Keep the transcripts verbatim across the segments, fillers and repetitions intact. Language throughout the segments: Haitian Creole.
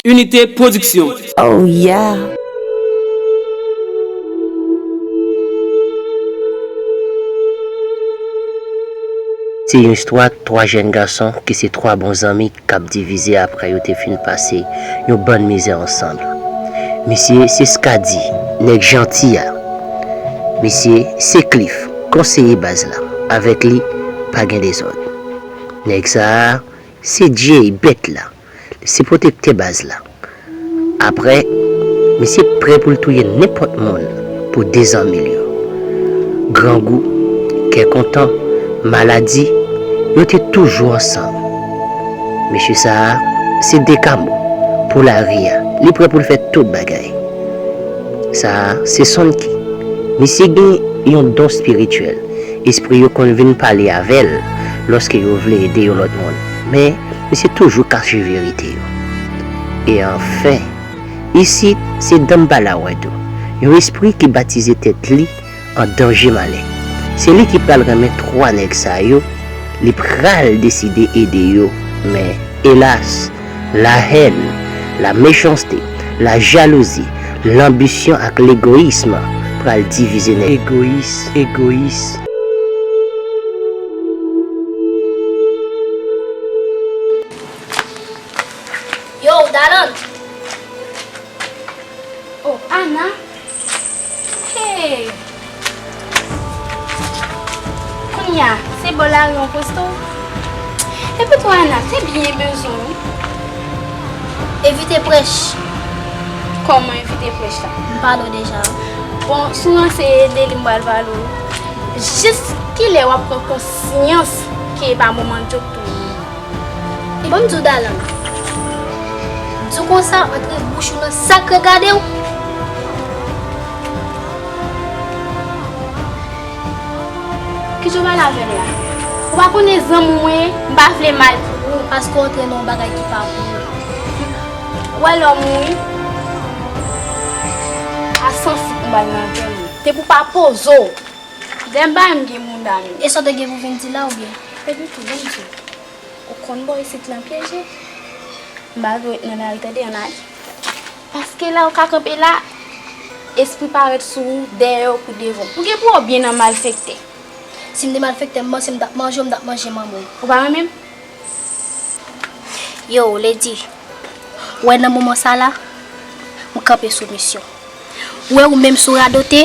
Unité Production. Oh yeah. Se yon istwa twa jèn gason ki se twa bon zanmi k ap divize apre yo te fin pase yon bann mizè ansanm. Misye se Skady, nèg janti a. Misye se Cliff, konseye baz la. Avèk li, pa gen dezòd. Nèg sa a, se Jay, bèt la. Li se pwotektè baz la. Apre, misye prè pou l touye nenpòt moun pou de zanmi l yo. Grangou, kè kontan, maladi, yo te toujou ansanm. Mesye sa a, se Dekamo, pou lari a, li prè pou l fè tout bagay. Sa a, se Sonky. Misye gen yon don espirityèl. Espri yo konn vin pale avè l lòske yo vle ede yon lòt moun. Men, misye toujou kache verite yo. E anfen, isit, se Dambala Wado, yon espri ki batize tèt li an danje malè. Se li ki pral renmen twa nèg sa yo, li pral deside ede yo, men elas, la haine, la méchanceté, la jalousie, l'ambition ak legoyis pral divize nèg. Egoyis, egoyis. Yo, Daland! Oh, Ana! Hey! Kounye a, se bò lari an poste w? Epi tou, Ana, te byen bezwen w wi. Evite prèch. Kòman evite prèch la? M pale w deja. Bon, si w ranse ede li, m pral pale w. Jis kilè w ap pran konsyans ke e pa moman djòk pou ou? Ban m di w, Daland, di w konsa, antre bouch ou nan sak regade w. Kijan w pale avè m la? Ou pa konnen zanmi w mwen ye? M pa vle mal pou ou. Paske w antre nan yon bagay ki pa pou ou. Ou wè lè w mouri, a san fout m pral nan antèman. Te pou pa poze w. Dèyè m pa menm gen moun dam. E sa w te gen pou vin di la oubyen? Epi tou, ban m di w. Ou konn bò isit lan pyeje. M pa vle w ret nan lari tande, ann ale. Paske la ou ka kanpe la, espri parèt sou ou, dèyè w kou devan. Ou gen pou w byen nan malfektè. Si m te malfektè, m panse m t ap manje w, m t ap manje manman w. Ou pa renmen m? Yo, Lady, ou wè nan moman sa la, m kanpe sou misyon. Ou wè ou menm sou radote,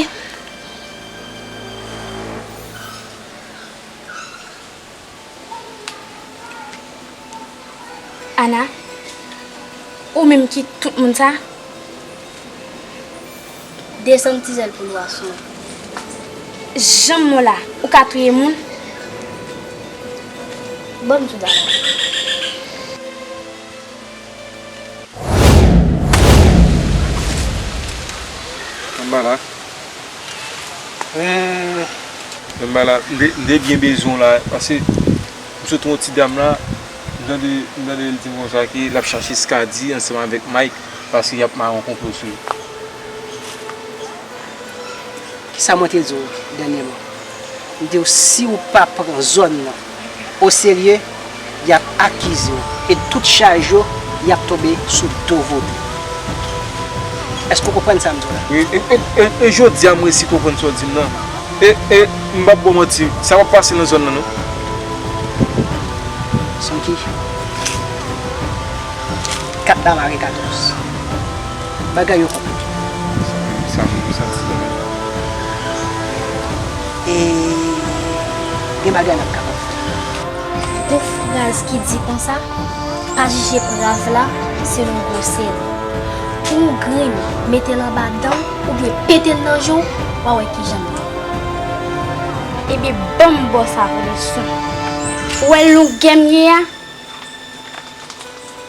Ana, ou menm ki tout moun sa? Desann ti zèl pou lwa sou mwen. Jan m wè w la, ou ka touye moun? Ban m di w bagay. Anba la. Eh. Anba la, m te, m te byen bezwen w la, paske m sot wè yon ti dam la, m tande, m tande l di m konsa ke l ap chache Skady ansanm avèk Mike, paske y ap mare yon konplo sou li. Kisa mwen te di w dènyèman? M di w si w pa pran zòn nan oserye, y ap akize w e tout chaj yo, y ap tonbe sou do vodou. Èske w konprann sa m di w la? Wi, e, e, e, e jodi a m resi konprann sa w di m nan. E, e, m p ap ba w manti, sa p ap pase nan zòn nan non. Sonky, kat la mare katòz. Bagay yo konplike. Sa m santi. E gen bagay n ap kapab fè. Gon fraz ki di konsa, pa jije prav la selon gwosè l. Pran yon grenn, mete l anba dan w oubyen pete l nan je w, w a wè kijan l ye. Ebyen, ban m ba w sa pou leson. Ou wè longè m ye a?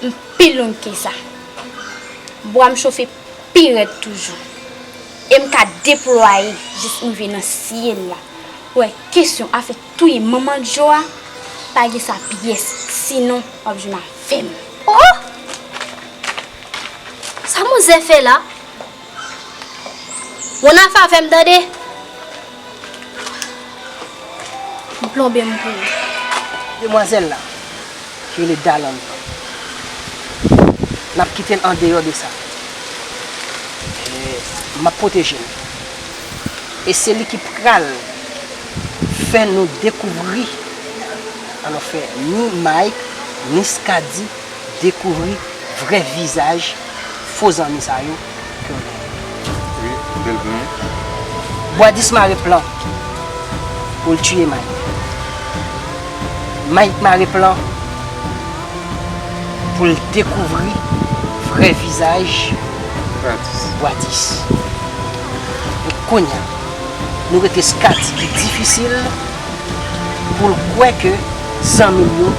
M pi long ke sa. Bwa m chofe pi rèd toujou. E m ka deplwaye jis rive nan syèl la. Ou wè, kesyon afè touye manman Djo a, pa gen sa pyès, sinon w ap jwenn avè m. Oh! Sa manzè fè la? Ou nan afè avè m tande? M plonbe m pou ou. Demwazèl la, ki rele Daland lan, l M ap kite l andeyò de sa. E, m ap pwoteje l. E se li ki pral fè nou dekouvri, alò fè ni Mike, ni Skady dekouvri vrè vizaj fo zanmi sa yo ke w genyen. Wi, bèl plan. Bwadis mare plan pou l tiye Mike. Mike mare plan pou l dekouvri vrè vizaj Bwadis. Bwadis. E kounye a, nou rete Skady ki difisil pou l kwè ke zanmi l yo,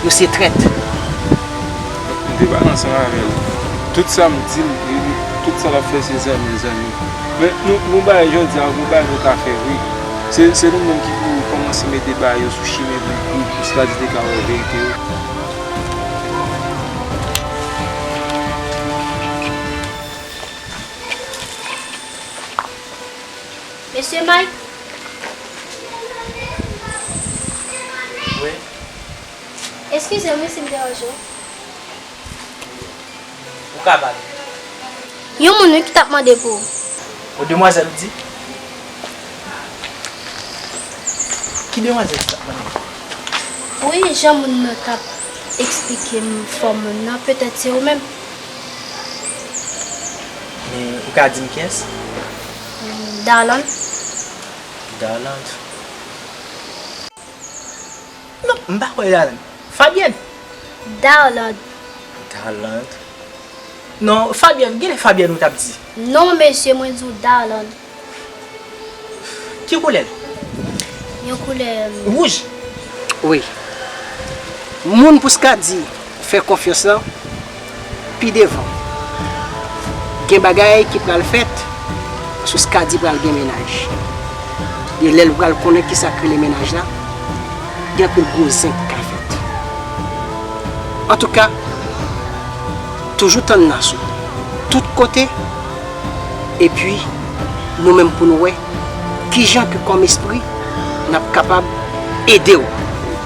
yo se trèt. M te pale ansanm avè l. Tout sa m di l, li, li, tout sa l ap fè se zanmi l, zanmi l. Men nou, nou bay jodi a, nou bay nou ka fè vre. Se, se nou menm ki pou kòmanse mete bagay yo sou chimen pou, pou, pou Skady te ka wè verite yo. Mesye Mike? Wi. Eskize m wi si m deranje w. Ou ka pale. Yon moun wi ki t ap mande pou ou. O, demwazèl ou di? Ki demwazèl ki t ap mande? Wi, jan moun nan t ap eksplike m fòm moun nan, petèt se ou menm. Men ou ka di m kiyès? Darland. Darland. Non, m pa kwè Darland. Fabienne. Darland. Darland. Non, Fabienne, genlè Fabienne ou t ap di. Non, mesye, mwen di w Darland. Ki koulè l? Yon koulè, m, wouj. Wi. Moun pou Skady fè konfyans lan, pi devan, gen bagay ki pral fèt, paske Skady pral gen mennaj. E lè l pral konnen kisa k rele mennaj la, gen anpil gwo zen k ka fèt. Antouka, toujou tann n sou tout kote, epi nou menm pou nou wè kijan ke kòm espri n ap kapab ede w.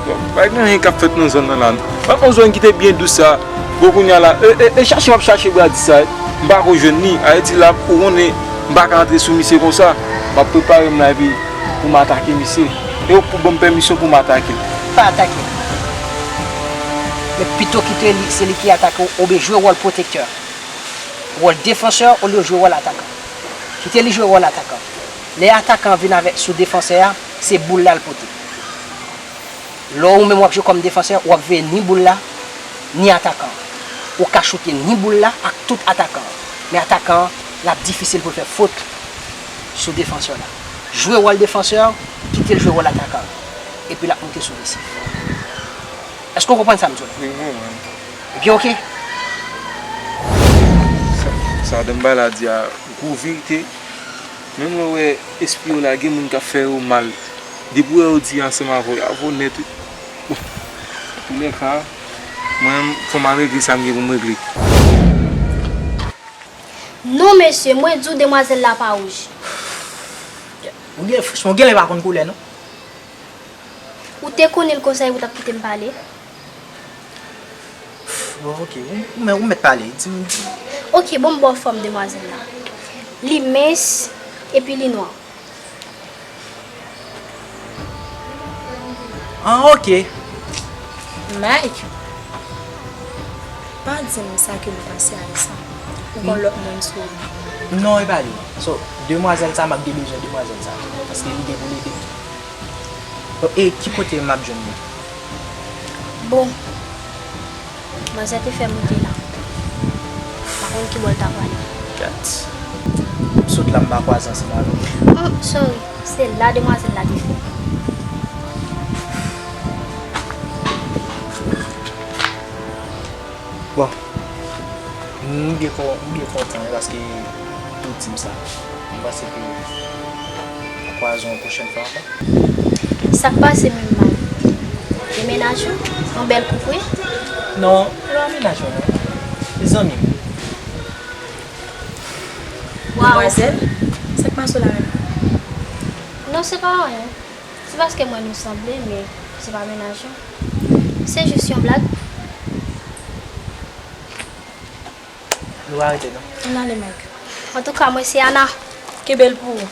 Bon, pa gen anyen k ap fèt nan zòn nan la. Pa gen yon zòn ki te byen dous sa. Bon, kounye a la, e, e, e chache m ap chache Bradis sa, m pa ko jwenn li. Ayiti la, ou konnen, m pa ka antre sou misye konsa. M ap prepare m la epi pou m atake misye. E ou pou ban m pèmisyon pou m atake l. Pa atake l. Men pito kite li, se li ki atake w, oubyen jwe wòl pwotektè. Wòl defansè olye w jwe wòl atakan. Kite li jwe wòl atakan. Lè atakan an vin avèk sou defansè a, se boul la l pote. Lè ou menm w ap jwe kòm defansè, w ap veye ni boul la, ni atakan an. Ou ka choute ni boul la ak tout atakan an. Men atakan an, l ap difisil pou l fè fot sou defansè la. Jwe wòl defansè, kite l jwe wòl atakan an. Epi l ap moute sou resif. Èske w konprann sa m di w la? Wi, m konprann. Ebyen, oke. Sa, sa Dembala di a, gwo verite. Menm lè w wè espri yo la, gen moun k ap fè yo mal. Depi w wè yo di ansanm avè w, y ap vò nèt wi. Bon, antoulèka, mwen, fò m al regle sa m gen pou m regle. Non, mesye, mwen di w demwazèl la pa wouj. Ou gen, franchman, ou genlè pa konn koulè, non? Ou te konnen l konsa epi w t ap kite m pale? Bon, oke, ou, ou mèt pale, di m, di m. Oke, bon, m ba w fòm demwazèl la. Li mens, epi li nwa. Ah, oke. Mike, pa di m sa ke m panse a l sa. Ou gon lòt moun sou ou. Non, e pa li. So, demwazèl sa, m ap gen bezwen demwazèl sa. Paske li gen pou l ede m. Bon, e ki kote m ap jwenn li? Bon, manzè te fè moute la. M pa konn ki bò l ta prale. Gad. M sot la, m pa kwaze ansanm avè l. Oh, sorry. Se la demwazèl la te fè. Bon, m byen kon-, m byen kontan wi, paske ou di m sa. M panse ke n a kwaze yon pwochèn fwa ankò. Sa k pase menm, Mike? Demenaje w? Yon bèl koup wi. Non, e pa menaj mwen non. Se zanmi m. Waw. Demwazèl, sa k pase w la menm? Non, se pa anyen. Se paske m wè nou sanble, men se pa menaj mwen. Se jis yon blag. Ou arete non. Ann ale, Mike. Antouka, mwen se Ana. Kenbe l pou ou.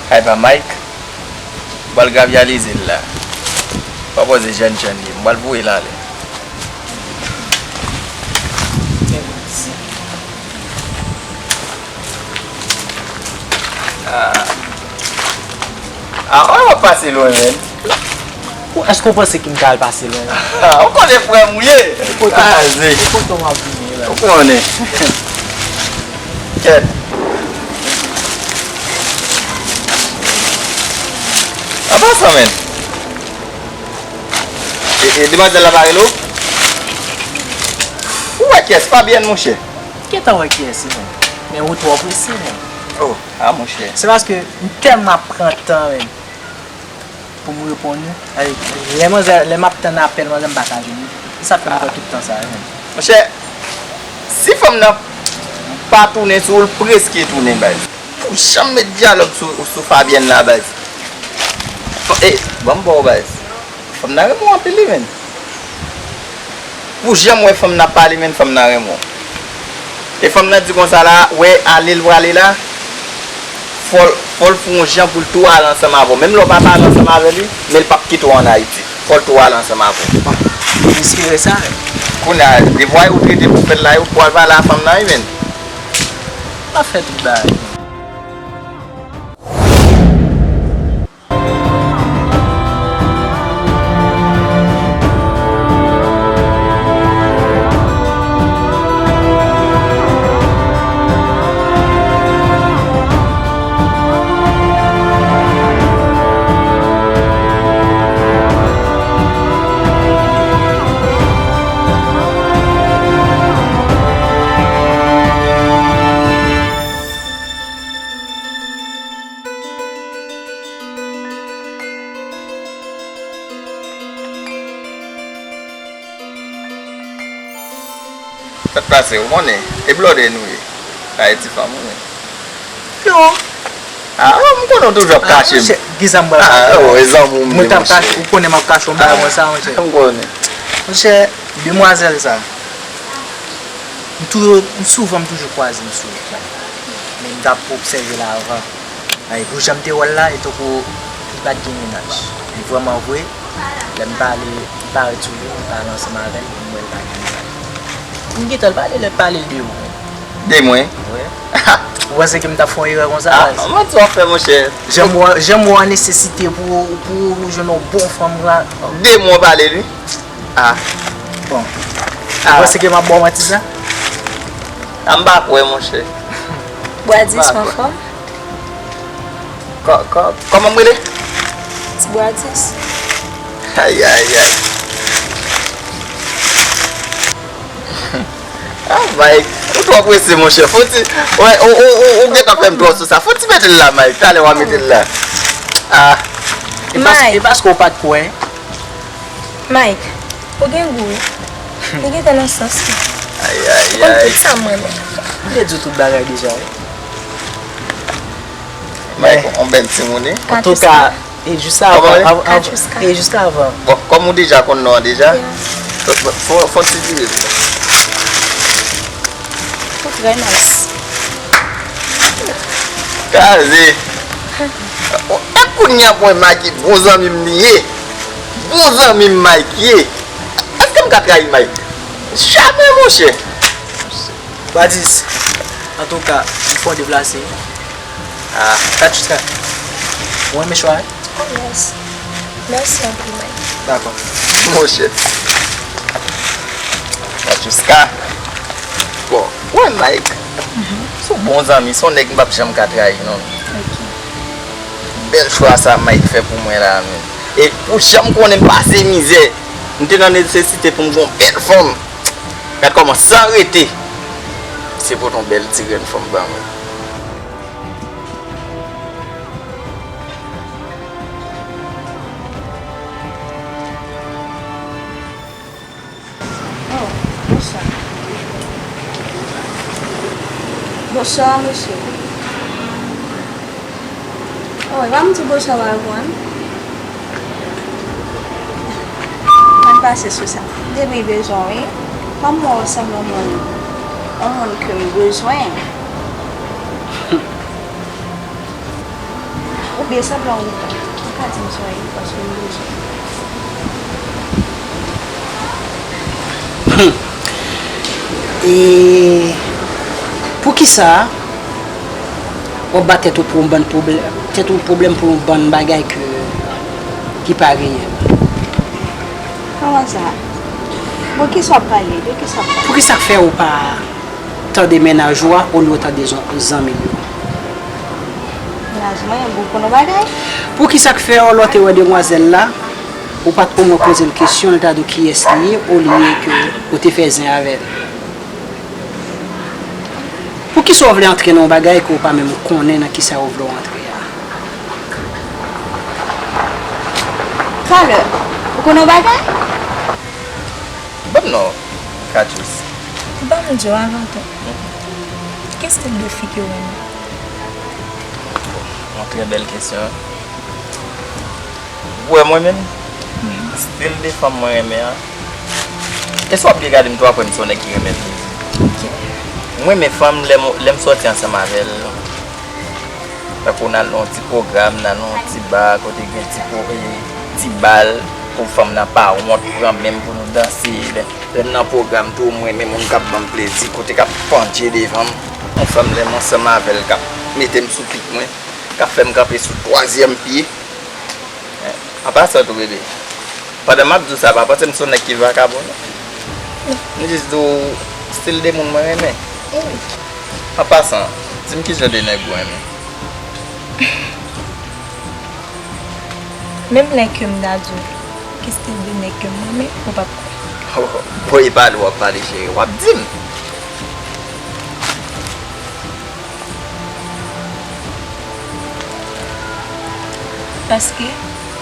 Ay pa Mike, m pral gravyalize l la. Pa poze jèn jèn li, m pral voye l anlè. Ah. Ah, w ap pase lwen, menn. Ou, èske w panse ke m ka al pase lwen la? Ah, ou konnen frè m ou ye. Kote, kraze. Kote w ap vini la? Ou konnen. Kèt. An pasan, menn. E, e, demwazèl la pa rele w? Ou wè kiyès? Fabienne, monchè. Gentan wè kiyès li, menn. Men ou twò prese, menn. Oh, ah, monchè. Se paske m tèlman ap pran tan, menn, pou m reponn ou. Ay, lè manzè, lè m ap tann apèl manzè, m pa ka jwenn li. Se sa k fè m pran tout tan sa a, menn. Monchè, si fanm nan pa tounen sou ou, l prèske tounen, baz. Pou janm met dyalòg sou, sou Fabienne la, baz. Fò, e, ban m ba w, baz. Fanm nan renmen w anpil, wi, menn. Pou jan m wè fanm nan ap pale, menn, fanm nan renmen w. E fanm nan di konsa la, wè, ale l prale la, fò l, fò l fè yon jan pou l tou ale ansanm avè w. Menm lè w pa pale ansanm avè li, men l p ap kite w ann Ayiti. Fò l tou ale ansanm avè w. M espere sa, wi. Kounye a, devwa yo trete pou fè l la, yo pral pale a fanm nan, wi, menn. M ap fè tout bagay. Sa k pase, ou konnen? E blòdè nou ye. Sa e ti fanm ou ye. Non. Ah, m konnen w toujou ap kache m. Ah, monchè, ki sa m pral kache? Ah, oh, e zanmi w m ye, monchè. Mwen t ap kache, ou konnen m ap kache w, m pa wè sa, monchè. M konnen. Monchè, demwazèl sa. M toujou, m souvan, m toujou kwaze m sou wout la. Men m t ap obsève l avan. Ay, pou jan m te wè l la, e tankou li pa t gen mennaj. Li vrèman vre, lè m pale, m parèt sou li, m pale ansanm avè l, m wè l pa gen mennaj. M gentan pale, lè m pale l de ou. De mwen? Wi. Ou panse ke m t ap fè yon erè konsa, baz? Ah, manti w ap fè, monchè. Jan m wè, jan m wè w an nesesite pou, pou ou jwenn yon bon fanm la. De mwen w pale l, wi. Ah. Bon. Ah. Ou panse ke m ap ba w manti sa? Ah, m pa kwè, monchè. Bwadis, m anfòm? Kò-, kò-, kòman m rele? Ti Bwadis. Ay, ay, ay. Ah, Mike, ou twò prese, monchè. Fò ti, wè, ou, ou, ou, ou gentan fè m twò sou sa. Fò ti mete l la, Mike. Talè w a mete l la. Ah. E pas-, e paske w pa t kwè. Mike, ou gen gou wi. Li gentan nan sans li. Ay, ay, ay. Ou konn tout sa m renmen. M te di w tout bagay deja wi. Mike, on bèl timoun wi. Antouka, e jis avan, av-, av-, e jis avan. Bon, kòm ou deja konn non an deja, fò, fò, fò ti vire. Ou trè nice. Kraze. E kounye a pou mwen Mike bon zanmi m li ye. Bon zanmi m Mike ye. Èske m ka trayi Mike? Jamè, monchè. Badis, antouka, ou fò deplase. Ah. Katiska, ou renmen chwa a? Oh, yes. Mèsi anpil, Mike. Dakò. Monchè. Francesca. Bon, wè Mike. Se yon bon zanmi, se yon nèg m p ap janm ka trayi, non. Ok. Bèl chwa sa Mike fè pou mwen la, menm. E pou jan m konnen m pase mizè, m te nan nesesite pou m jwenn yon bèl fanm. Gad kòman san rete, se pote yon bèl ti grenn fanm ban mwen. Oh, bonswa. Bonswa, mesye. Oh, e pa m di bonswa, wagwan. Ann pase sou sa. Depi bezwen, wi. Kòm mwen sanble yon moun, yon moun ke m bezwen. Oubyen sanble yon moun. Ou ka di m sa, wi, paske m bezwen. E poukisa w ap ba tèt ou pou yon bann pwoblèm, tèt ou pwoblèm pou yon bann bagay ke, ki pa reyèl? Kòman sa? Bon, kisa w ap pale? De kisa w ap pale? Poukisa k fè ou pa tande mennaj ou a olye w tande zan-, zanmi l yo? Mennaj mwen, bon, pou nou bagay? Poukisa k fè w lè w te wè demwazèl la, ou pa t omwen poze l kesyon, l ta di w kiyès li ye, olye ke ou te fè zen avè l? Poukisa w vle antre nan yon bagay ke w pa menm konnen nan kisa w vle w antre a? Talè, ou konnen yon bagay? Ban m non, Catrice. Ban m di w avan tou. Ki stil de fi ke w renmen? Yon trè bèl kesyon. Ou wè mwen menm? Stil de fanm mwen renmen an. E si w ap byen gade m tou, w ap wè m se yon nèg ki renmen plezi. Ok. Mwen renmen fanm lè m, lè m sòti ansanm avè l. Tankou n al nan yon ti pwogram, n al nan yon ti ba, kote gen ti po-, e, ti bal, pou fanm nan pa wont pran men m pou nou danse. Lè, lè m nan pwogram tou, mwen renmen moun k ap ban m plezi, kote k ap pandje devan m. Yon fanm lè m ansanm avè l k ap mete m sou pik mwen, k ap fè m kanpe sou twazyèm pye. An pasan tou, bebe, pandan m ap di w sa, pa panse m se yon nèg ki vakabon, non. M jis di w stil de moun mwen renmen. An pasan, di m ki jan de nèg ou renmen. Menm lè ke m ta di w ki stil de nèg ke m renmen, ou p ap kwè. Bon, e pale w ap pale, cheri, w ap di m. Paske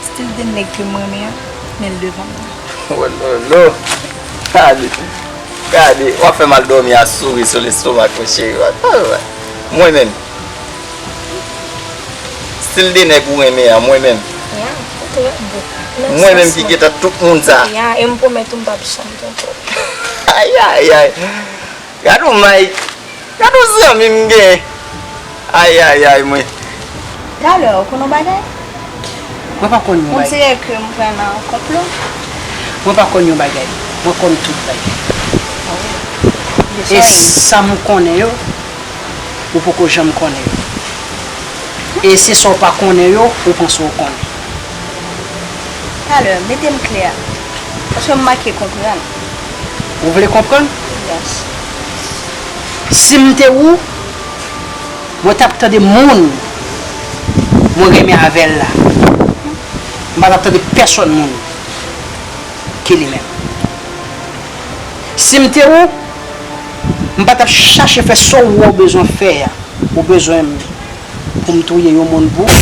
stil de nèg ke m renmen an, men l devan m nan. Oh lolo. Gade. Gade. W ap fè m al dòmi a souri sou lestomak mwen, cheri. Mwen menm. Stil de nèg ou renmen an, mwen menm. Ya, ou trè bon. Mwen menm ki gentan tout moun sa. Ya, e m pwomèt ou m p ap janm twonpe w. Ay, ay, ay. Gade yon Mike. Gade yon zanmi m gen. Ay, ay, ay, mwen. Talè, ou konn yon bagay? Mwen pa konn yon bagay. On dirait ke m pran nan konplo. Mwen pa konn yon bagay. Mwen konn tout bagay. Ah wi. E sa m konnen yo, ou poko janm konnen yo. E se sa w pa konnen yo, ou panse w konnen. Talè, mete m klè. Paske m manke konprann. Ou vle konprann? Yes. Si m te ou, mwen t ap tande moun mwen renmen avè l la. M pa t ap tande pèsonn moun ke li menm. Si m te ou, m pa t ap chache fè sa w wè w bezwen fè a. Ou bezwen m pou m touye yon moun pou ou?